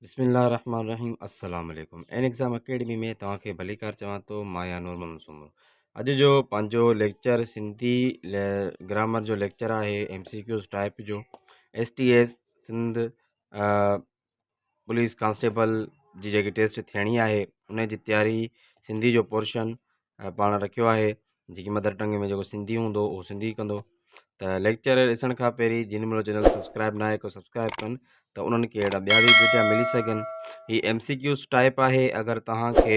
بسم الله الرحمن الرحيم السلام عليڪم اين ايگزام اڪيڊمي ۾ توهان کي ڀليڪار چوان ٿو مايا نور محمد سومرو اڄ جو پنهنجو ليڪچر سنڌي گرامر جو ليڪچر آهي ايم سي ڪيوز ٽائپ جو S T S Sindh police constable جي جيڪي ٽيسٽ ٿيڻي آهي ان جي تياري سنڌي جو پورشن پاڻ رکيو آهي جيڪي مدر ٽنگ ۾ جيڪو سنڌي هوندو اهو سنڌي ڪندو ته ليڪچر ڏسڻ کان پهرين جن منهنجو چينل سبسڪرائب ناهي ڪيو سبسڪرائب ڪن ته انهن کي اهڙا ٻيا به ويڊيا ملي سگهن هي ايم سي ڪيوز ٽائپ آهي اگر توهان کي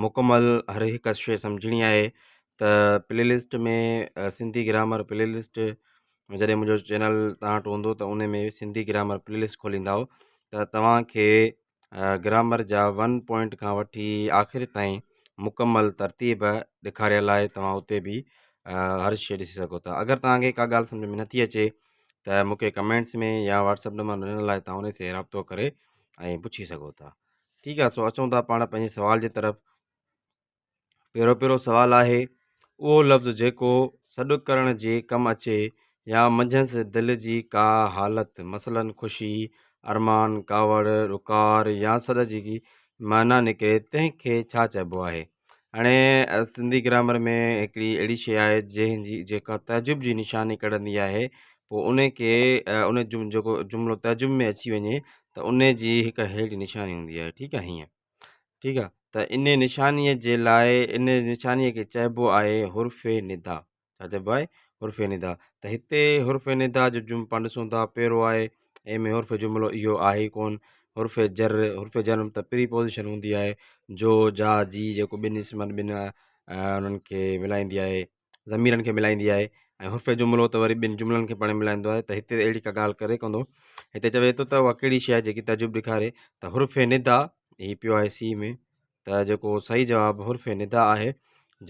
مڪمل هر هڪ شي سمجهڻي آهي ته play list ۾ Sindhi grammar play list جڏهن منهنجو چينل توهان وٽ هوندو ته ان ۾ سنڌي گرامر پلي لسٽ کوليندائو ته توهان کي گرامر جا ون پوائنٽ کان وٺي آخر تائين مڪمل ترتيب ڏيکاريل آهي توهان اتي به هر شي ڏسي سگهو ٿا اگر توهان کي ڪا ڳالهه سمجهه ۾ نٿي اچي ته مونکي ڪمينٽس ۾ يا واٽسپ نمبر ڏنل آهي توهان ان سي رابطو ڪري ۽ پڇي سگهو ٿا ٺيڪ آهي سو اچون ٿا پاڻ پنهنجي سوال جي طرف پهريون پهريون سوال آهي، اهو لفظ جيڪو سڏ ڪرڻ جي ڪم اچي يا منجهس دل جي ڪا حالت مثلاً خوشي، ارمان، ڪاوڙ، ڏڪار يا سڏ جي معنيٰ نڪري تنهن کي ڇا چئبو آهي؟ هاڻي سنڌي گرامر ۾ هڪڙي اهڙي شيء آهي جنهن جي جيڪا تعجب جي نشاني ڪڍندي آهي پوء ان کي ان جو جيڪو جملو تعجب ۾ اچي وڃي ته ان جي هڪ اهڙي نشاني هوندي آهي ٺيڪ آهي هيئن. ٺيڪ آ ته ان نشانيء جي لاء ان نشانيء کي چئبو آهي حرف ندا. ڇا چئبو آهي؟ حرف ندا. ته هتي حرف ندا جو جم پاڻ ڏسون ٿا پهريون آهي اي ۾ حرف جملو اهو آهي ڪون حرف جر حرف جر ته پري پوزيشن هوندي آهي جو جا جي جيڪو ٻن اسمن ٻن انهن کي ملائيندي آهي. ضميرن کي ملائيندي آهي ۽ حرف جملو ته وري ٻن جملن کي پاڻ ملائيندو آهي ته هتي اهڙي ڪا ڳالهه ڪري ڪوندو هتي چوي ٿو ته اها ڪهڙي شيء آهي جيڪي تعجب ڏيکاري ته حرف ندا هي پيو آهي سي ۾ ته جيڪو صحيح جواب حرف ندا آهي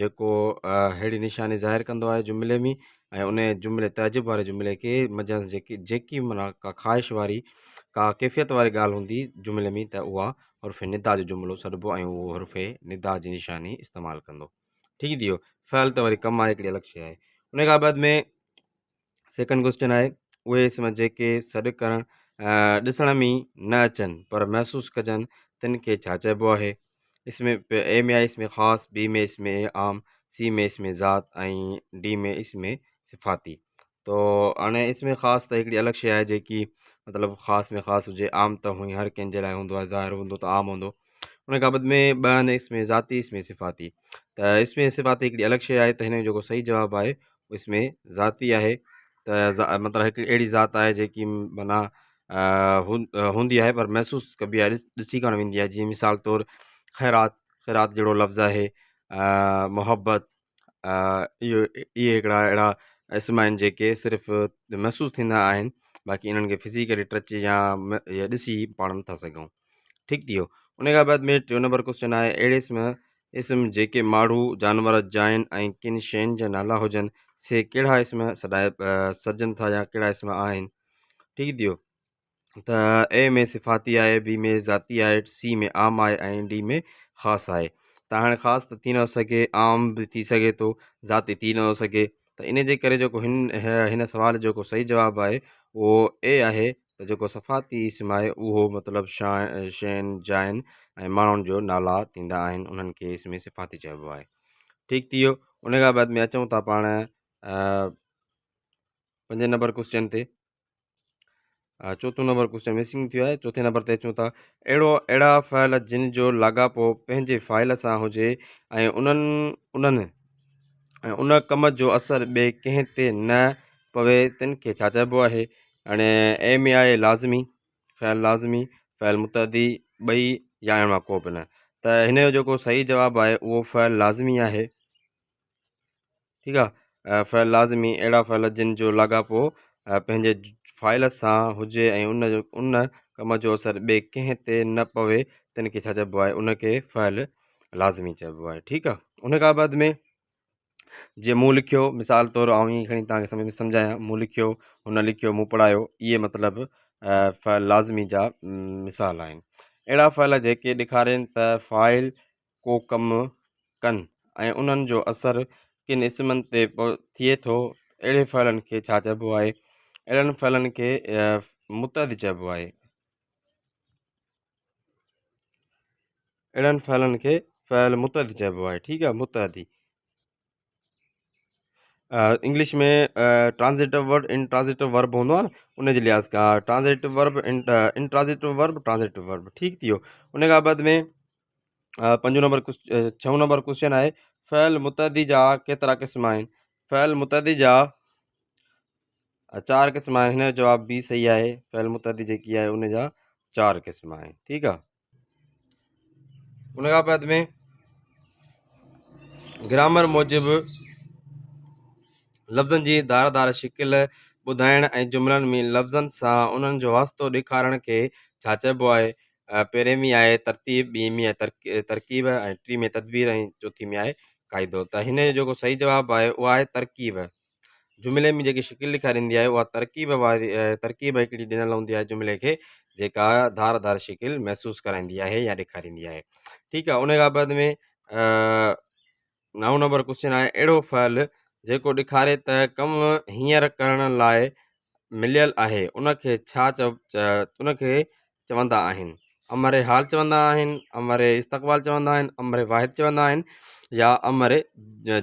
جيڪو اهڙي نشاني ظاهر ڪندو آهي جملي ۾ ۽ ان جملي تعجب واري جملي کي منجهس جيڪي جيڪي معنيٰ ڪا خواهش واري ڪا ڪيفيت واري ڳالهه هوندي جملي ۾ ته اها حرف ندا جو جملو سڏبو ۽ اهو حرف ندا جي نشاني استعمال ڪندو ٺيڪ ٿي ويو فعل ته وري ڪم آهي هڪڙي الڳ شيء آهي ان کان بعد ۾ سيڪنڊ ڪوشچن آهي اهي اسم جيڪي سڏ ڪرڻ ڏسڻ ۾ نه اچن پر محسوس ڪجن تن کي ڇا چئبو آهي اس ۾ اي ۾ آهي اسم خاص بي ۾ اسم عام سي ۾ اسم ذات ۽ ڊي ۾ اسم صفاتي تو هاڻي اسم خاص ته هڪڙي الڳ شيء آهي جيڪي مطلب خاص ۾ خاص هجي عام ته هونئن هر ڪنهن جي لاء هوندو آهي ظاهر هوندو ته عام هوندو ان کان بعد ۾ ٻه آهن اسم ذاتي اسم صفاتي ته اسم صفاتي هڪڙي الڳ شيء آهي ته هن جو جيڪو صحيح جواب آهي اهو اسم ذاتي آهي ته مطلب هڪڙي اهڙي ذات آهي جيڪي معنيٰ هوندي آهي پر محسوس ڪبي آهي ڏسي ڪانه ويندي آهي جيئن مثال طور خيرات خيرات جهڙو لفظ آهي محبت اهو اهي هڪڙا اهڙا اسم آهن جيڪي صرف محسوس ٿيندا آهن باقي انهن کي فزيڪلي ٽچ يا ڏسي پاڻ نٿا سگهون ٺيڪ ٿي ويو ان کان بعد ۾ ٽيون نمبر ڪوشچن آهي اهڙي اسم اسم جيڪي ماڻهو جانور جاين ۽ ڪن شين جا نالا هجن سي ڪهڙا اسم سڏائي سڏجن ٿا يا ڪهڙا اسم آهن ٺيڪ ٿي ويو ته اي ۾ صفاتي آهي، بي ۾ ذاتي آهي، سي ۾ عام آهي ۽ ڊي ۾ خاص آهي ته هاڻي خاص ته ٿي نٿو سگهي عام به ٿي سگهي ٿو ذاتي ٿي نٿو سگهي ته ان جي ڪري جيڪو هن هن سوال جو جيڪو صحيح جواب آهي اهو اي آهي ته جيڪو صفاتي اسم آهي اهو مطلب شين جاين ۽ ماڻهن جو نالا ٿيندا آهن انهن کي اسم صفاتي چئبو آهي ٺيڪ ٿي ويو ان کان بعد ۾ اچون ٿا پاڻ پنجين نمبر ڪوشچن تي چوٿون نمبر ڪوشچن مسنگ ٿيو آهي چوٿين نمبر تي اچون ٿا اهڙو اهڙا فعل جن جو لاڳاپو پنهنجي فاعل سان هجي ۽ انهن انهن ۽ ان ڪم جو اثر ٻئي ڪنهن تي نه پوي تن کي ڇا چئبو آهي هاڻي اي ۾ آهي لازمي فعل لازمي فعل متعدي ٻئي يا ان مان ڪو به نه ته هن جو جيڪو صحيح جواب آهي اهو فعل لازمي آهي ٺيڪ آ فعل لازمي اهڙا فعل جن جو لاڳاپو پنهنجي فاعل سان هجي ۽ ان جو ان ڪم جو اثر ٻئي ڪنهن تي نه پوي تن کي ڇا چئبو آهي ان کي فعل لازمي چئبو آهي ٺيڪ آ ان کان بعد ۾ جي مون لکيو مثال طور آئون ائين کڻي توهان کي سمجھ ۾ سمجھايان مون لکيو هن لکيو مون پڙهايو اهي مطلب فعل لازمي جا مثال آهن اهڙا فعل جيڪي ڏيکارين ته فاعل ڪو ڪم ڪن ۽ انهن جو اثر ڪن اسمن تي ٿئي ٿو، اهڙي فعلن کي ڇا چئبو آهي؟ اهڙن فعلن کي متعدي چئبو آهي. اهڙن فعلن کي فعل متعدي چئبو آهي ٺيڪ آهي متعدي English ۾ transitive verb intransitive verb هوندو آهي نه ان جي لحاظ کان transitive verb intransitive verb transitive verb ٺيڪ ٿي ويو ان کان بعد ۾ پنجون نمبر ڇهون نمبر ڪوشچن آهي فعل متعدي جا ڪيترا قسم آهن فعل متعدي جا چار قسم آهن هن جو جواب بي صحيح آهي فعل متعدي جيڪي آهي ان جا چار قسم آهن ٺيڪ آهي ان کان بعد ۾ گرامر موجب لفظن جي ڌار ڌار شڪل ٻڌائڻ ۽ جملن ۾ لفظن سان انهن جو واسطو ڏيکارڻ کي ڇا چئبو آهي پهرين ۾ آهي ترتيب ٻي ۾ آهي ترڪيب ۽ ٽي ۾ تدبير ۽ چوٿي ۾ آهي قاعدو ته هن جو جيڪو صحيح جواب آهي اهو آهي ترڪيب جملي ۾ جيڪي شڪل ڏيکاريندي آهي اها ترڪيب واري ترڪيب هڪڙي ڏنل هوندي آهي جملي کي جيڪا ڌار ڌار شڪل محسوس ڪرائيندي آهي يا ڏيکاريندي آهي ٺيڪ آهي ان کان بعد ۾ نائون نمبر ڪوشچن آهي اهڙو فعل جيڪو ڏيکاري ته ڪم هينئر ڪرڻ لاء مليل آهي ان کي ڇا چئو ان کي چوندا آهن امر حال چوندا آهن امر استقبال چوندا آهن امر واحد چوندا آهن يا امر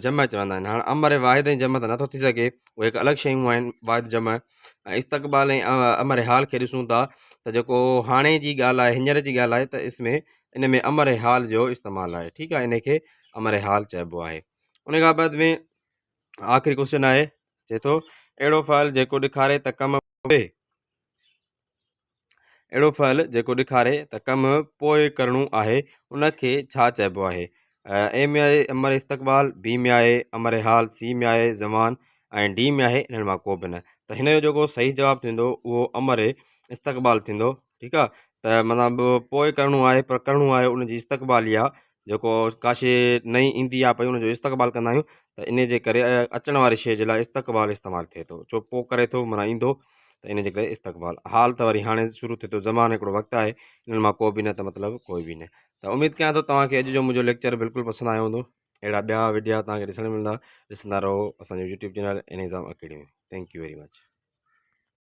جمع چوندا آهن هاڻ امر واحد ۽ جمع ته نٿو ٿي سگهي اهي هڪ الڳ شيون آهن واحد جمع ۽ استقبال ۽ امر حال کي ڏسون ٿا ته جيڪو هاڻي جي ڳالهه آهي هينئر جي ڳالهه آهي ته اس ۾ ان ۾ امر حال جو استعمال آهي ٺيڪ آهي ان کي امر حال چئبو آهي ان کان بعد ۾ آخري ڪوشچن آهي چئي ٿو اهڙو فعل جيڪو ڏيکاري ته ڪم پوء اهڙو فعل جيڪو ڏيکاري ته ڪم پوء ڪرڻو آهي ان کي ڇا چئبو آهي اي ۾ آهي امر استقبال بي ۾ آهي امر حال سي ۾ آهي زمان ۽ ڊي ۾ آهي انهن مان ڪو به نه ته هن جو جيڪو صحيح جواب ٿيندو اهو امر استقبال ٿيندو ٺيڪ آ ته معنيٰ پوء ڪرڻو آهي پر ڪرڻو آهي ان جي استقبال ئي آ جيڪو ڪا شي نئين ايندي آ پئي ان جو استقبال ڪندا آهيون ته ان جي ڪري اچڻ واري شي جي لاء استقبال استعمال ٿئي ٿو ڇو پوء ڪري ٿو معنيٰ ايندو ته ان جي ڪري استقبال حال ته وري هاڻي شروع ٿئي ٿو زمان هڪڙو وقت آهي انهن مان ڪو به نه ته مطلب ڪوئي به نه ته اميد ڪيان ٿو توهان کي اڄ جو منهنجو ليڪچر بلڪل پسند آيو هوندو اهڙا ٻيا وڊيا توهان کي ڏسڻ ملندا ڏسندا رهو اسانجو يوٽيوب چينل انظام academy thank you very much.